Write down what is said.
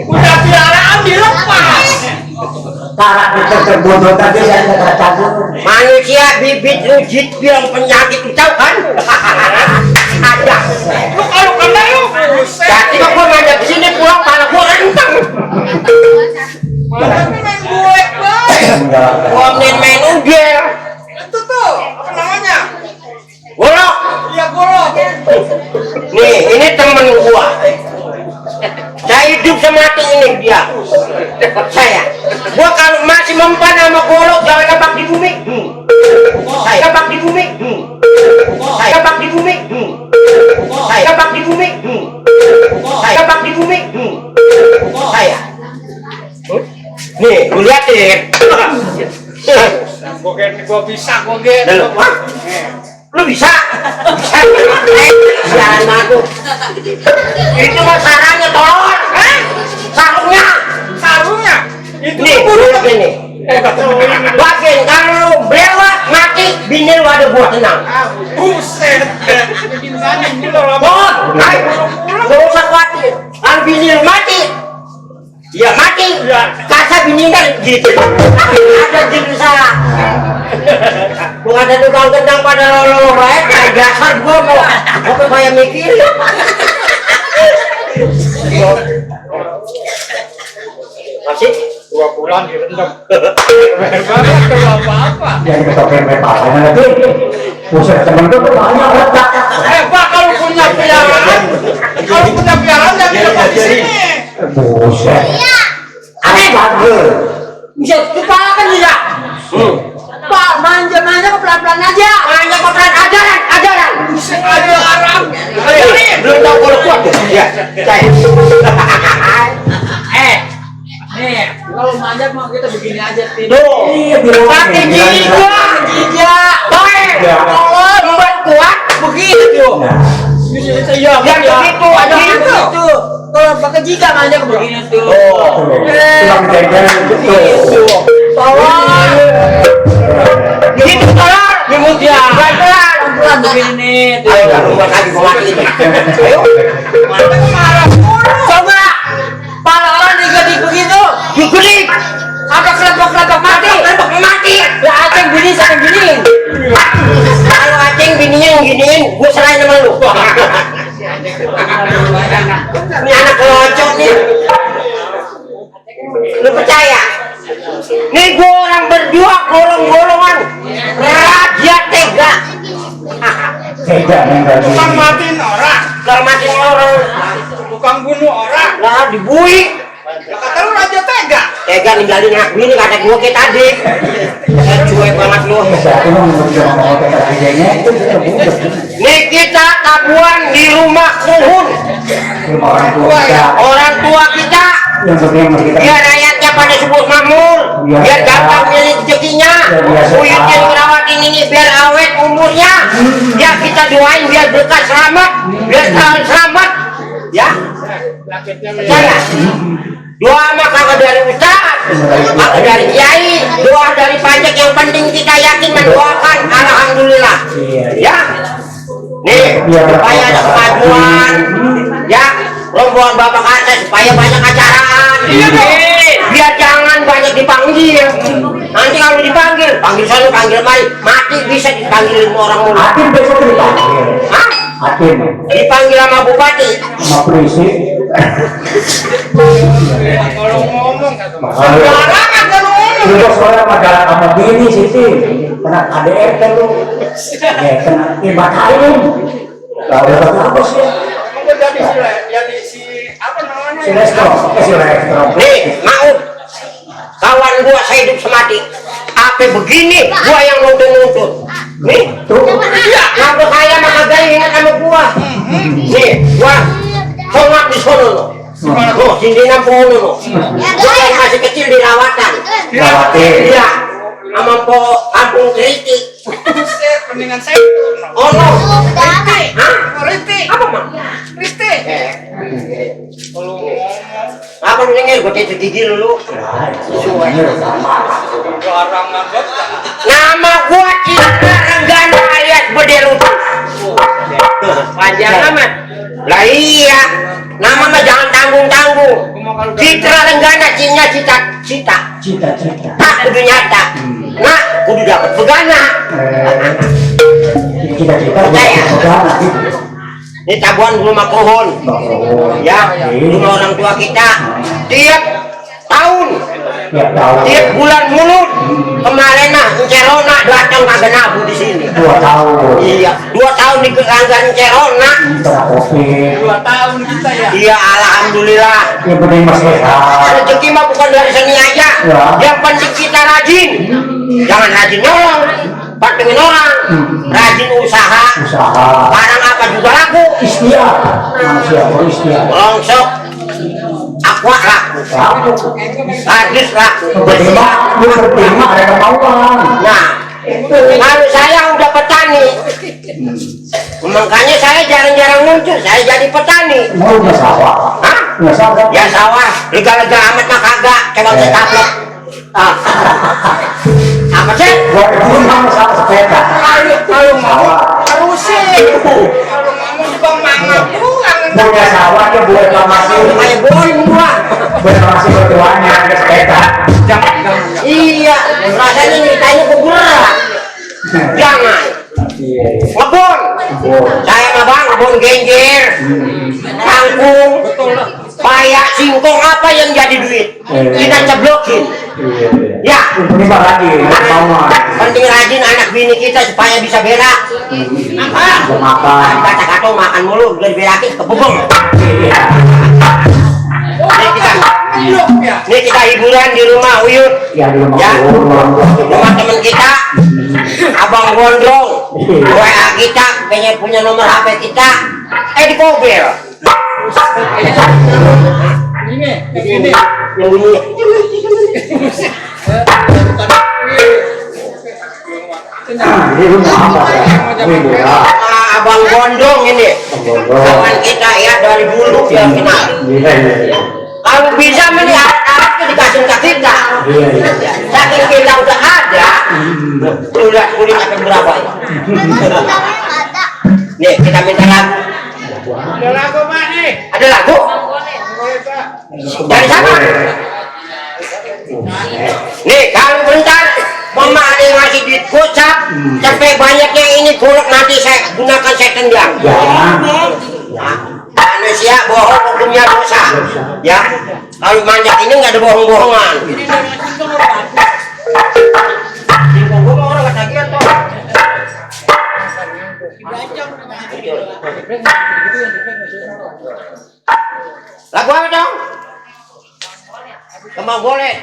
Udah piaraan dilepas. Cara terbodoh tadi saya kata manusia bibit rujit bilang penyakit kau kan? Ada. Lu kalau kena lu. Jadi gua ngajak ke sini pulang malah gua rentang. Mana main gue, Bang? Gua main ugel. Itu tuh, apa namanya? Golok. Iya, golok. Nih, ini temen gua. Saya hidup semati ini dia. Saya. Gua kalau masih mempan sama golok jangan kabak di bumi. Saya kabak di bumi. Saya kabak di bumi. Saya kabak di bumi. Saya kabak di bumi. Saya. Nih, lu liatin. Gua bisa. Lu bisa? Bisa. Siaran aku. Itu mah sarangnya tolong. Sarungnya. Itu Nih, lihat ini. Bagian kalau lu belok mati, bini lu ada buat tenang. Buset. Bon, gak usah khawatir. Kalau bini lu mati, ya mati. Kasa bini kan gitu. Ada jenis salah. Gua ada tukang gendang pada lo baik, kayak dasar gua mau kayak mikir. Masih 2 bulan direndam. Banget apa-apa. yang ketokin apa nanti pusat temen tuh banyak letak Pak, kalau punya piaraan jangan dilepas di sini. buset aneh banget bisa kepala kan bisa. Pak, manja-manja kok pelan-pelan aja. Hanya kotoran ajaran. Ada Arab. Belum tahu kalau kuat tuh. Ya, saya. Nih, kalau manjat mah kita begini aja tidur. Tuh, iya bilang pakai jijak, baik. Kalau buat kuat begitu. Iya, Yang begitu aja gitu. Kalau pakai jika manjat begini tuh. tulang jajan gitu Tolong. Gitu tolong. Nyemut ya. Pelan-pelan. Pelan begini tuh. Ayo, rumah lagi gua mati ini. Ayo. Marah mulu. Coba. Pala orang digedik begitu. Digelik. Ada kelompok-kelompok mati. Mati. Ya aceng bini sampai bini. Kalau acing bininya yang giniin, gua serahin sama lu. Ini anak kelocok nih. Lu percaya? Nih gua orang berdua golong-golongan. Raja tega. tega mental Tukang matiin orang. Hormatin orang. Tukang bunuh orang. Lah dibui. Kata lu raja tega. Tega ninggalin anak bini kata gua kayak tadi. Cuek banget lu. satu ngomong kayak kerjanya itu terbuka Nih kita tabuhan di rumah kuhun. rumah orang tua kita Orang tua kita. yang berdua kita Biar rakyatnya pada subur makmur, biar gampang milih rezekinya, buyutnya ngerawatin ini biar awet umurnya, ya kita doain biar berkah selamat, biar selamat, ya. Saya doa mah kagak dari ustaz, kagak dari kiai, doa dari pajak yang penting kita yakin mendoakan, alhamdulillah, ya. Nih, supaya ada kemajuan, ya. Rombongan bapak kata supaya banyak acaraan. Iya dong. Biar jangan banyak dipanggil. Nanti kalau dipanggil, panggil sana, panggil mari, mati bisa dipanggil orang mulu. hakim besok dipanggil Hah? hakim Dipanggil sama bupati. sama polisi Kalau ngomong makanya barangan kan ngomong. itu soalnya pada sama gini sih kena KDRT lu ya kena dibatalin kalau udah bagus ya Emang jadi si apa namanya? si Lestro Nih, maaf. Kawan gua saya hidup semati. Apa begini? Gua yang nuntut-nuntut. Nih, tuh iya, ngapa kaya mah kagak ingat sama gua. Nih, gua songak di sono lo. Loh, sini nampung lo. Gua yang masih kecil dirawatan. Dirawatan. Iya. Sama po kampung kritik. Buset, mendingan saya. Oh no. Riti. Hah? Riti. Apa mah? Riti. Kalau ngomong Apa lu denger gua titik gigi lu? barang ngambek. Nama gua Citra Renggana alias Bede Lutut. Panjang amat. Lah iya, Nama mah jangan tanggung-tanggung. Citra lenggana cinya cita-cita. Cita-cita. Tak kudu nyata. Nah, kudu dapat pegana. Cita-cita Percaya. pegana gitu. Ini tabuhan belum makruhun. Ya, dulu orang tua kita tiap tahun, Ya tahu. tiap bulan mulut kemarin nah Encerona datang kagak nabu di sini. 2 tahun. Iya, 2 tahun di Keranggan Encerona. Setelah COVID. 2 tahun kita ya. Iya, alhamdulillah. Yang penting masih sehat. Rezeki mah bukan dari seni aja. Ya. Yang penting kita rajin. Jangan rajin nyolong, pantengin orang. Rajin usaha. Usaha. Barang apa juga laku. Ikhtiar. Manusia berikhtiar. Longsok, aqua laku. Hadis laku. Berterima ada kemauan. Nah, kalau saya udah petani, makanya saya jarang-jarang muncul. Saya jadi petani. Mau nggak sawah? Hah? Nggak sawah? Ya sawah, lega-lega amat mah kagak. Coba saya taplok. Apa sih? Buat itu mau sawah sepeda. Kalau mau Sawah. harusin. Kalau mau juga mama pulang. Punya sawah dia buat reklamasi. Kayak boring gua. Buat reklamasi bertuanya ke sepeda. Jangan. Iya, rasanya ceritanya bergerak. Jangan. Iya. Ngebon. Saya mah bang, ngebon genjer, kangkung, payak, singkong, apa yang jadi duit kita ceblokin. Ya, Ini pak lagi. Mau penting rajin anak bini kita supaya bisa berak. mau makan. Kata-kata makan mulu, biar berakin kebubung. Ini kita hiburan di rumah Uyut. Ya di rumah. Ya, rumah teman kita, Abang Gondrong. WA kita, kayaknya punya nomor HP kita. Di mobil. Ini. Yang bunyi. Di rumah apa ya? Abang Gondrong ini. Kawan kita ya dari dulu dia kenal. Iya. Kalau bisa melihat alat itu dikasih ke kita. Iya. Saking kita udah ada, udah kulit akan berapa ya? Nih kita minta lagu. Ada lagu Pak nih. Ada lagu? Dari sana. Nih kalau bentar Mama ada yang ngasih duit gocap sampai banyaknya ini golok nanti saya gunakan saya tendang. Nah, manusia bohong hukumnya dosa. Ya, kalau manjat ini nggak ada bohong-bohongan. Orang ketagihan toh. Lagu apa dong? Kembang golek.